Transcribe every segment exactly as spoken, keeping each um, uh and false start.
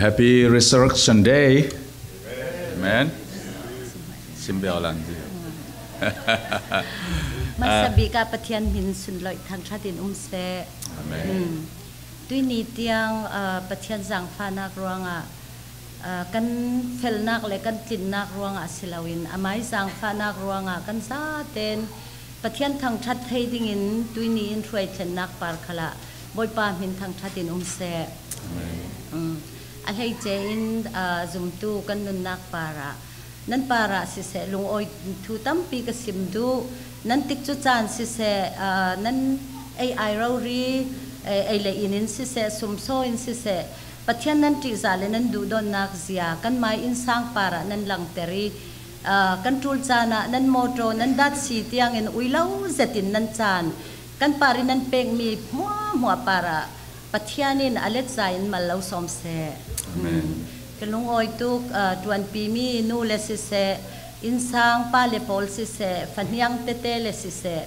Happy Resurrection Day. Amen. Simbialan dia. Hmasa bik ah Pathian hmin sunloih thangṭhat in um seh. Amen. Tuini tiang, ah, Pathian zangfahnak ruangah, ah, kan felnak le kan tlinnak ruangah si loin, amai zangfahnak ruangah kan zaten Pathian thangṭhat thei dingin tuini in hruai thlennak par khalah Bawipa hmin thangṭhat in um seh. Amen. Um, a hleice in, ah, zumtu kan nunnak parah, nan parah siseh, lungawi thu tampi ka sim duh. Nan tikcu caan siseh, ah, nan ei ai rori, eh, ei le in in siseh, sumsaw in siseh, Pathian nan ṭihzah le nan duhdawnnak zia kan mai innsang parah nan langter i, ah, kan ṭul caan ah nan mawṭaw, nan datsi tiangin uilo zetin nan caan, kan par i nan pekmi hmuahhmuah parah Pathian in a letza in mal lo sawm seh. Amen. Ka lungawi tuk, ah, ṭuanpimi nu le siseh, innsang pa le pawl siseh, fahniang tete le siseh,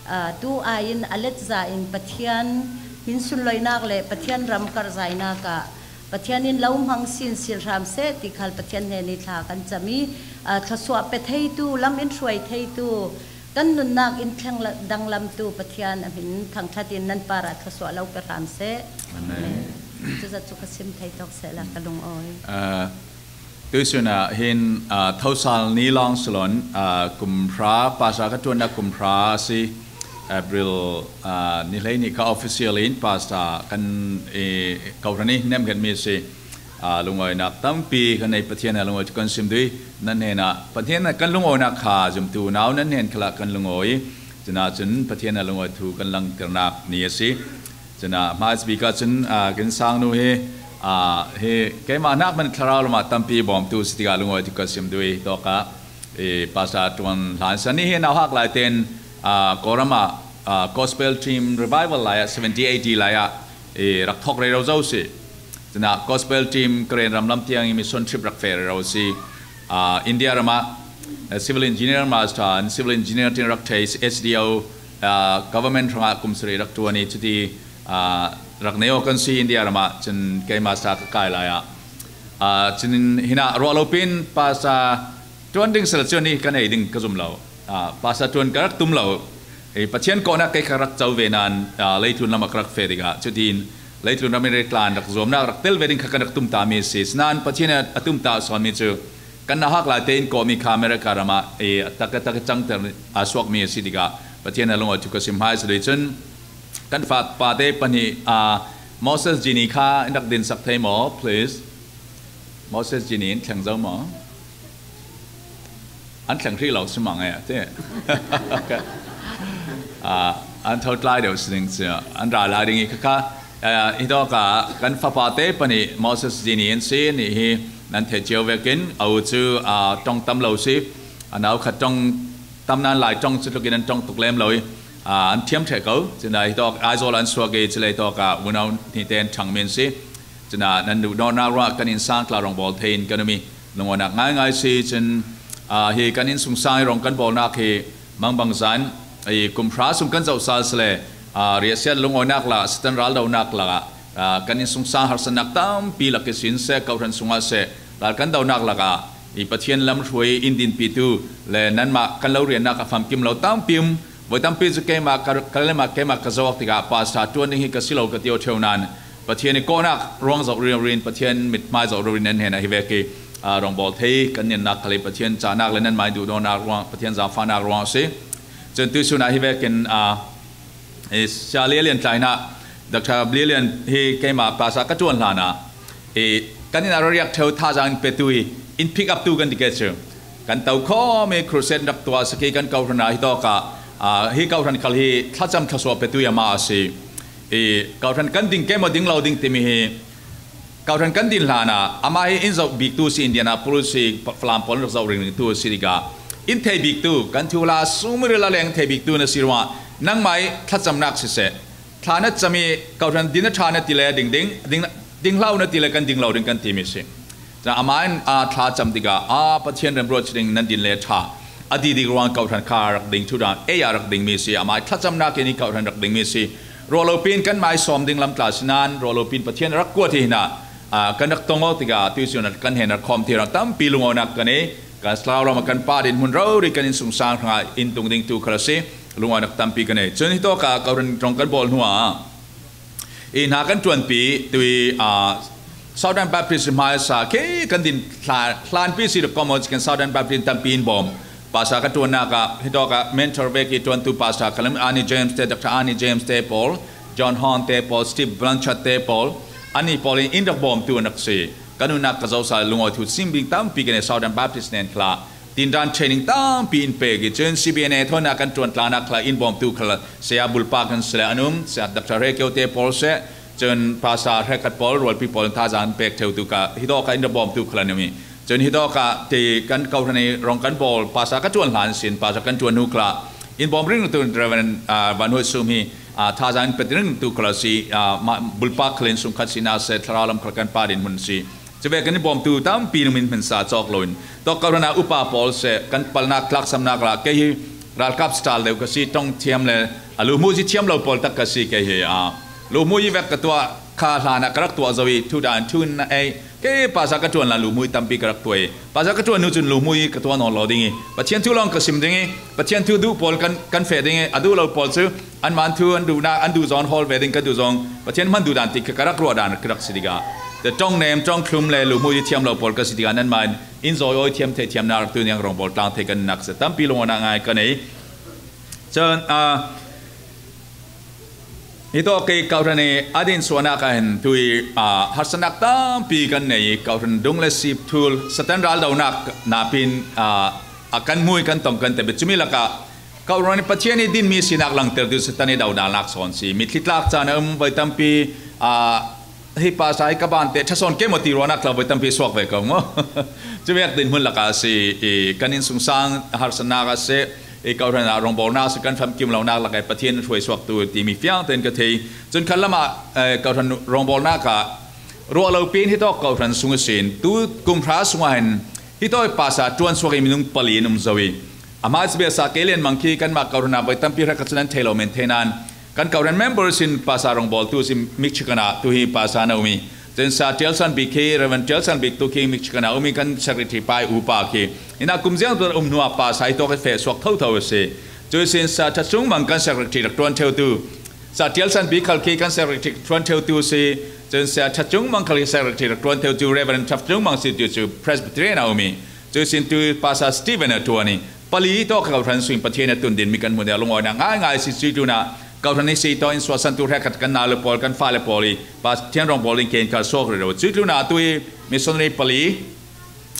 ah, tu ai in a letza in Pathian hmin sunloihnak le Pathian ram karhzainak ah Pathian in lo hmang sinsin hram seh ti khal Pathian hnen i thla kan cam i, ah, thlawsuah pe theitu, lam in hruai theitu, kan nunnak in thleng la-, danglamtu Pathian a hmin thangṭhat in nan parah thlawsuah lo pe hram seh. Amen. Amen. Cuzat cu ka sim thei tawk sehla ka lungawi. Ah, tuihsun ah hin, ah, thosal ni lawng si loin, ah, kum hra, Pastor ka ṭuannak kum hra a si, April, ah, ni hleihnih kha official in Pastor kan, eh, kohhran i nemkhenmi a si. Ah, lungawinak tampi kan nei, Pathian a lungawi thu kan sim duh i, nan hnenah Pathian a kan lungawinak kha zumtu unau nan hnen khalah kan lungawi i, cun ah cun Pathian a lungawi thu kan langternak ni a si. Cun ah hmaisabik ah cun, ah, kan sangnu hi, ah, hi keimah hnak hmanh thlarau lamah tampi bawmtu si tikah lungawi thu kan sim duh i, tawkah, eh, Pastor Tuan Hlan Sani hi nauhak lai tein, ah, Kawlram ah, ah, Gospel Team Revival lai ah, seventy A D lai ah, eh, rak thawk rero zo si. Cun ah Gospel Team Karen ram lam tiang i mission trip rak feh rero si. Ah, India ram ah, eh, Civil Engineer Master, an Civil Engineer tin rak thei, S D O, ah, Government hrangah kum sarih rak ṭuan i, cuti, ah, rak nei aw kan si India ram ah, cun keimah sa ka kai lai ah. Ah, cun hinah ruah lo pin Pastor ṭuan ding sal cun hi kan ei ding ka zum lo. Ah, Pastor ṭuan ka rak tum lo. Eh, Pathian kawhnak kei kha rak co ve nain, ah, leitlun lam a ka rak feh tikah, cutin leitlun ram i ritlan rak zuamnak rak tel ve ding kha kan rak tumtahmi a si. Sinain Pathian a, a tumtah sawnmi cu kan nauhak lai tein kawhmi kha America ram ah, eh, a tak a tak i cangter a suakmi a si tikah Pathian a lungawi thu ka sim hmaisa duh i cun kan fapa te pahnih, ah, Moses Jini kha in rak dinsak thei maw, please? Moses Jini in thleng zo maw? An thleng hrih lo si mang e, ti. Ah, an tho tlai deuh si ding si, an ra lai ding i kha kha, ah, hi tawkah kan fapa te pahnih Moses Jini an si, nih hi nan theih cio vekin, a u cu, ah, ṭong tam lo si, a nau khat ṭong tam nain lai ṭong cu tlukin an ṭong tuk lem lo i, ah, an thiam ṭheh ko. Cun ah hi tawk Aizawl an suak i, cule hi tawkah unau hnih te an ṭhangmi an si. Cun ah nan duhdawtnak ruangah kan innsang tla rawngbawl thei in kan um i, lungawinak ngaingai si. Cun, ah, hi kan innsungsang i rawng kan bawlnak hi mangbangza in, i kum hra sung kan zoh sal si le, ah, riahsiat lungawinak lakah, Satan raldonak lakah, ah, kan innsungsang harsatnak tampi lak i sin seh, kohhran sungah seh, ral kan donak lakah i Pathian lamhruai in dinpitu le nanmah kan lo riannak a famkim lo tampi um. Voi tampi cu keimah ka, ka lemah keimah ka zoh tikah Pastor ṭuan ding hi ka si lo ka ti aw ṭheu nain Pathian i kawhnak ruang zoh rori in, Pathian mithmai zoh rori in nan hnenah hi vek i, aa, rawngbawl thei kan niannak khal hi Pathian cahnak le nanmah i duhdawtnak ruang, Pathian zaangfahnak ruang a si. Cun tuihsun ah hi vekin, aa, i Sia Lia Lian Tlai hna, Doctor Lia Lian hi keimah Pastor ka ṭuan hlan ah, i kan inn ah ralriak ṭheu thazaang in petu i in pick up tu kan ti ke cu. Kan to khawm i crusade rak tuah a si khi kan kohhran ah hi tawkah, aa, hi kohhran khal hi thlacam thlawsuah petu i amah a si. I kohhran kan ding ke maw ding lo ding timi hi kohhran kan din hlan ah amah hi in zoh biktu a si, Indianapolis i Falam pawl in rak zoh ringringtu a si tikah in thei biktu, kan thu la sung mi ril a leng thei biktu na si ruangah nangmah i thlacamnak siseh, thla na cam i kohhran din a ṭha na ti le ding ding, ding, ding hlah u na ti le kan ding lo ding kan timi si. Cun amah in, aa, thla cam tikah, aa, Pathian remruat si ding nan din le ṭha, a dih dik ruang kohhran kha rak ding thu dan ei ah rak dingmi si, amah i thlacamnak in i kohhran rak dingmi si. Ruah lo pin kanmah i sawm ding lam tla si nain, ruah lo pin Pathian a rak kuat hi hna. Aa, kan rak tong aw tikah tuisun kan hnen rak khawm ti rak tampi lungawnak kan ei. Kan Thlarau lam ah kan pa dinhmun rori kan innsungsang hrangah in tung ding tu khal a si. Lungawnak tampi kan ei. Cun hitawk ah kawhhran rawng kan bawl hnuah i hna kan ṭuanpi tui, aa, Southern Baptist hmaisa khi kan din hla-, hlanpi si rak kawm aw, kan Southern Baptist tampi in bawm. Pastor ka ṭuannak ah hitawk ah mentor vek i ṭuantu pastor khalam Arnie James te, Doctor Arnie James te pawl, John Horn te pawl, Steve Blanchard te pawl, annih pawl in in rak bawmtu an rak si. Kan nunnak ka zosa lungawi thu sim ding tampi kan ei. Southern Baptist nen khal ah tindan training tampi in pek i cun C B N A thawn ah kan ṭuan tlanak khal ah in bawmtu khal saya bulpak kan si le an um, saya Doctor Hre Kio te pawl seh, cun pastor hrekkhat pawl, rualpi pawl in thazaang an pek ṭheutu kha hitawk ah in rak bawmtu khal an um i cun hitawk ah ti kan kawhhran i rawng kan bawl, pastor ka ṭuan hlan sin, pastor kan ṭuan hnu khal ah in bawm ringringtu Reverend, aa, Van Huai Sum hi, aa, thazaang in pek ringringtu khal a si, aa, mah bulpak khal in sungkhat sinak seh, Thlarau lam khal kan pa dinhmun si. Cuvek kan in bawmtu tampi nung in hmansa cawk loin tawk kawhhran ah upa pawl seh, kan palhnak tlaksamnak ah kei hi ralkap style deuh ka si, ṭong thiam le a luhmui si thiam lo pawl tak ka si kei hi, aa, luhmui vek ka tuah kha hlan ah ka rak tuah zo i thu dan thu in ei. Kei pastor ka ṭuan hlan luhmui tampi ka rak tuah i, pastor ka ṭuan hnu cun luhmui ka tuah nawn lo ding i, Pathian thu lawng ka sim ding i, Pathian thu duh pawl kan, kan feh ding i, a duh lo pawl cu anmah thu an duhnak, an duh zawn hawl ve ding ka duh zong, Pathian hman duh dan ti kha ka rak ruah dan ka rak si tikah, ṭong nem, ṭong thlum le luhmui thiam lo pawl ka si tikah, nanmah in in zawi awi thiam theih thiamnak rak tu ning rawngbawl tlang thei kan nak si, tampi lungawnak ngai kan ei. Cun, aa, hitawk i kawhhran i a din suahnak ah hin tui, aa, harsatnak tampi kan nei i, kawhhran dung le sip thul, Satan raldonak napin, aa, a kan hmui kan tong kan tepit. Cumi lakah kawhhran i Pathian i dinmi sinak langtertu Satan i dodalnak sawn si. Mitthli tlak caan a um voi tampi, aa, hi pastor hi ka ban te ṭha sawn kei maw ti ruahnak tla voi tampi suak ve ko maw? Cuvek dinhmun lakah a si i, kan innsungsang harsatnak a si i, kawhhran ah rawngbawlnak si, kan famkim lonak lakah Pathian hruai suaktu timi fiang tein ka thei. Cun khatlam ah, eh, kawhhran rawngbawlnak ah ruah lo pin hitawk kawhhran sung ihsin tu kum hra sungah hin hitawk i pastor ṭuan suak i minung pali an um zo i, a hmai cu biasa kei lian mang khi kanmah kawhhran ah voi tampi hrekkhat cun an thei lo men thei nain, kan kawhhran members in pastor rawngbawltu si, Michigan ah tu hi pastor an um i, cun Sa Tial San Bik khi, Reverend Tial San Bik tu khi Michigan ah um i, kan secretary pa i upa khi. Ina kum ziang tu um hnuah pastor hi tawk i feh suak thotho a si. Cu ihsin Sa Ṭha Cung Mang kan secretary rak ṭuan ṭheutu, Sa Tial San Bik khal khi kan secretary ṭuan ṭheutu si. Cun Sa Ṭha Cung Mang khal hi secretary rak ṭuan ṭheutu, Reverend Ṭha Cung Mang si tu cu Presbyterian a um i, cu ihsin tu pastor Stephen a ṭuan i, pali tawk kawhhran sung Pathian a tun dinmi kan hmuh deuh lungawinak ngaingai si. Cuih tlunah kawhhran i si tawk in suahsantu hrekkhat kan nau le pawl, kan fale pawl i Pathian rawngbawl ding kenkal suak rero. Cuih tlunah tu i missionary pali,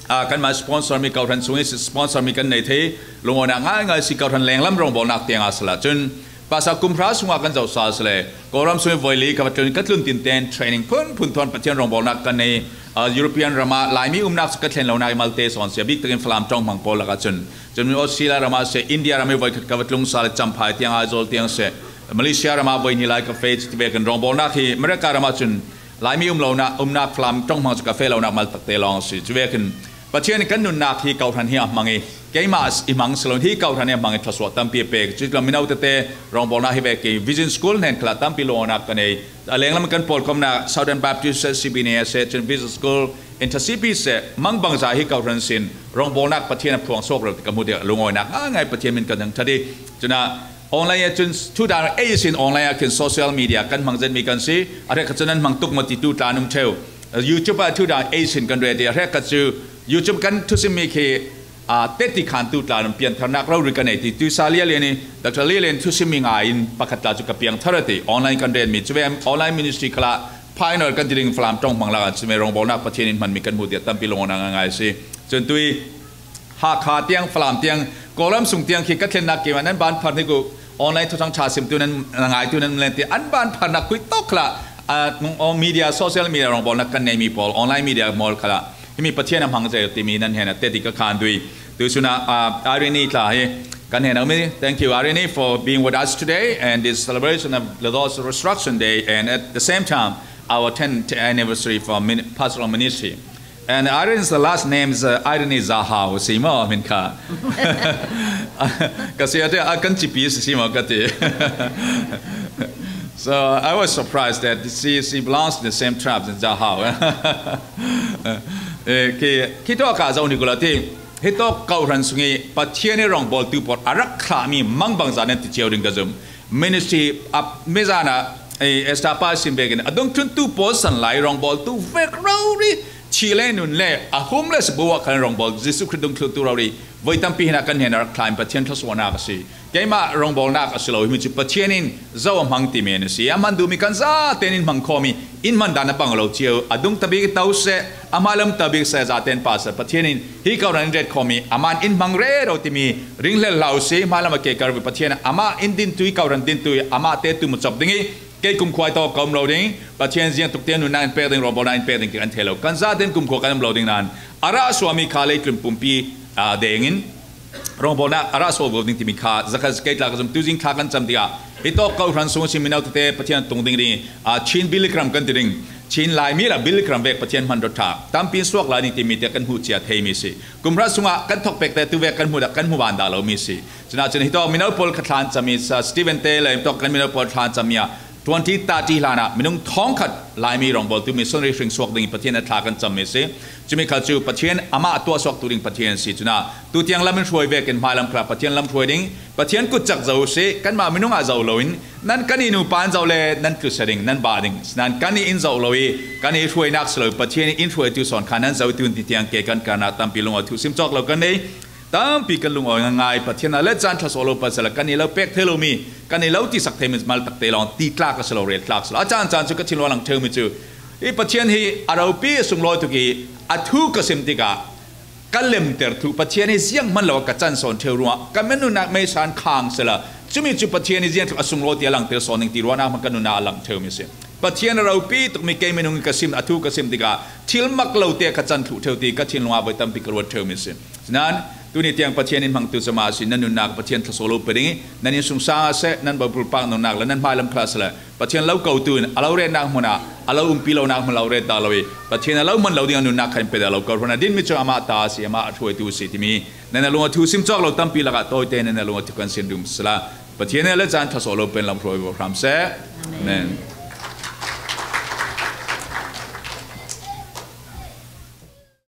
aa, kanmah sponsor mi, kawhhran sung i sponsor mi kan nei thei. Lungawinak ngaingai si, kawhhran lenglam rawngbawlnak tiang ah sala. Cun pastor kum hra sungah kan zoh sal si le Kawlram sung i voi li ka va tlun, ka tlun tinten training phunphun thawn Pathian rawngbawlnak kan nei. Aa, European ram ah Laimi umnak cu ka thlen lonak i malte sawn si, a bik takin Falam ṭong hmang pawl lakah cun, cun Australia ram ah si, India ram i voi khat ka va tlung sal, Champhai tiang, Aizawl tiang si, Malaysia ram ah voi hnih lai ka feh, cuti vekin rawngbawlnak hi America ram ah cun Laimi um lonak, umnak Falam ṭong hmang cu ka feh lonak mal takte lawng a si. Cu vekin Pathian in kan nunnak hi kawhhran hi a hmang i, keimah i hmang si lo, hi kawhhran hi a hmang i, thluasuah tampi a pek. Cuih tlun mino tete rawngbawlnak hi vek i, Vision School hnen khal ah tampi lungawinak kan ei. A lenglam kan pawlkomnak Southern Baptist seh, C B N A seh, cun Vision School in ṭha sipi seh, mangbangza hi kawhhran sin rawngbawlnak Pathian a phuang suak rero ti ka hmu tikah lungawinak ngaingai, Pathian min kan thangṭhat i. Cunah online ah cun thu dan ei sin online ah khin social media kan hmang zetmi kan si. A hrekkhat cun an hmang tuk maw ti tu tla an um ṭheu. YouTube ah thu dan ei sin kan rel i, a hrekkhat cu YouTube kan thusimmi khi, aa, teti khan tu tla an um, piantharnak rori kan ei ti. Tuisa Lia Lian i Doctor Lia Lian thusimmi ngai in pakhat tla cu ka piangthar a ti. Online kan relmi cu ve, online ministry khal ah pioneer kan ti ding Falam ṭong hmang lakah cun ve rawngbawlnak Pathian in hmanmi kan hmuh tiah tampi lungawinak ngaingai a si. Cun tu i Hakha tiang, Falam tiang, Kawlram sung tiang khi ka thlennak kei ah nan ban phar hnik uh, online thuthang ṭha simtu nan ngaitu nan um len ti, an ban pharnak khuitawk khal ah, aa, media, social media rawngbawlnak kan neimi pawl, online media mawl khal ah himi Pathian a hmang zel timi nan hnenah teti ka khan duh i. Tuisun ah, aa, Irene tla hi kan hnenah um i. Thank you, Irene, for being with us today and this celebration of Ladaw's Resurrection Day and at the same time our tenth anniversary for min-, pastoral ministry. And Irene is the last name is, uh, Irene Zaha, si maw, min kha. Ka si ate a kan cipi si maw ka ti. So I was surprised that she, she belongs to the same tribe as Jahau. Eh, khi, khi tawk ah zo ni kula ti, hi tawk kau hran sung i Pathian i rawngbawltu pawl a rak thlahmi mang bangzah nan ti cio ding ka zum. Ministry a mizana, eh, Esther pa sim vekin a dungthluntu pawl san lai rawngbawltu vek rori, chi le nun le a homeless bu ah khan rawngbawl Jesu Khrih dungthluntu rori voi tampi hina kan hena rak thlah in Pathian thluasuahnak a si. Keimah rawngbawlnak a si lo, himi cu Pathian in zo a hmang timi an a si. A hman duhmi kan zaten in hmang khawmi in hman dan a bang lo cio, a dung tabik to seh, a hmailam tabik seh, zaten pa seh, Pathian in hi kau ran in ret khawmi, amah in hmang rero timi ringhlel hlau si, hmailam a ke kar Pathian amah in dintui, kau ran dintui, amah te tu mucop ding i, kei kumkhua i tawk ka um lo ding, Pathian ziang tuk te nunnak in pek ding, rawngbawlnak in pek ding ti kan thei lo. Kan zaten kumkhua kan um lo ding nan, a rah suahmi kha leitlun pumpi, aa, dengin, rawngbawlnak a rah suah vo ding timi kha, zakhat kei tla ka zum tuzing thla kan cam tikah, hi tawk kau hran sung a si mino tete Pathian tung ding ding, aa, Chin Billy Graham kan ti ding. Chin Laimi la Billy Graham vek Pathian hman dot tha. Tampi in suak lai ding timi te kan hmuh cia theimi si. Kum hra sungah kan thok pek te tu vek kan hmuh dah kan hmu van dah lomi si. Cunah cun hi tawk mino pawl kha thlan cami sa, Stephen te le hi tawk kan mino pawl thlan cami ah, twenty thirty hlanah minung thawngkhat Laimi rawngbawltu missionary hring suak ding i Pathian a thla kan cam mi si. Cumi kha cu Pathian amah tuahsuaktu ding Pathian si. Cunah tutiang lam in hruai vekin hmailam khal Pathian lam hruai ding, Pathian kutcak zo si, kanmah minung ah zo loin, nan kan i nupa in zoh le nan tlusia ding, nan bah ding. Nan kan i in zoh lo i, kan i hruainak si lo, Pathian i in hruaitu sawn kha nan zoh tu in ti tiang ke kan karnak tampi lungawithu sim cawk lo kan nei. Tampi kan lungawi ngaingai, Pathian a le caan thluasuah lo pasal, kan i lo pek thei lomi, kan i lo tisak theimi mal takte lawng ti tlak a si lo, rel tlak si lo. A caan caan cu ka thinlung a lang theu mi cu, hi Pathian hi a ropi a sunglawi tuk i a thu ka sim tikah ka lemter thluh, Pathian hi ziang hman lo a ka can sawn theu ruangah ka minunnak meisa in khang sila, cumi cu Pathian hi ziang thluh a sunglawi ti a langter sawn ning ti ruahnak hmang ka nunnak a lang theu mi si. Pathian a ropi tukmi kei minung in ka sim, a thu ka sim tikah thil mak lo te ka can thluh theu ti ka thinlung ah voi tampi ka ruat theu mi si. Sinain tuni tiang Pathian in hmangtu cama si, nan nunnak Pathian thluasuah lo pe ding i, nan innsungsang ah seh, nan bawpulpak nunnak le nan hmailam khal ah seh le, Pathian lo kotu in a lo retnak hmun ah a lo umpi lonak hmun lo ret dah lo i, Pathian a lo hman lo ding a nunnak khan pe dah lo, kawhhran a dinmi cu amah ta a si, amah a hruaitu a si timi nan a lung a thu sim cawk lo tampi lakah tawite nan a lung a thu kan sin dum sila, Pathian in a le caan thluasuah lo pen lam hruai hram seh. Amen.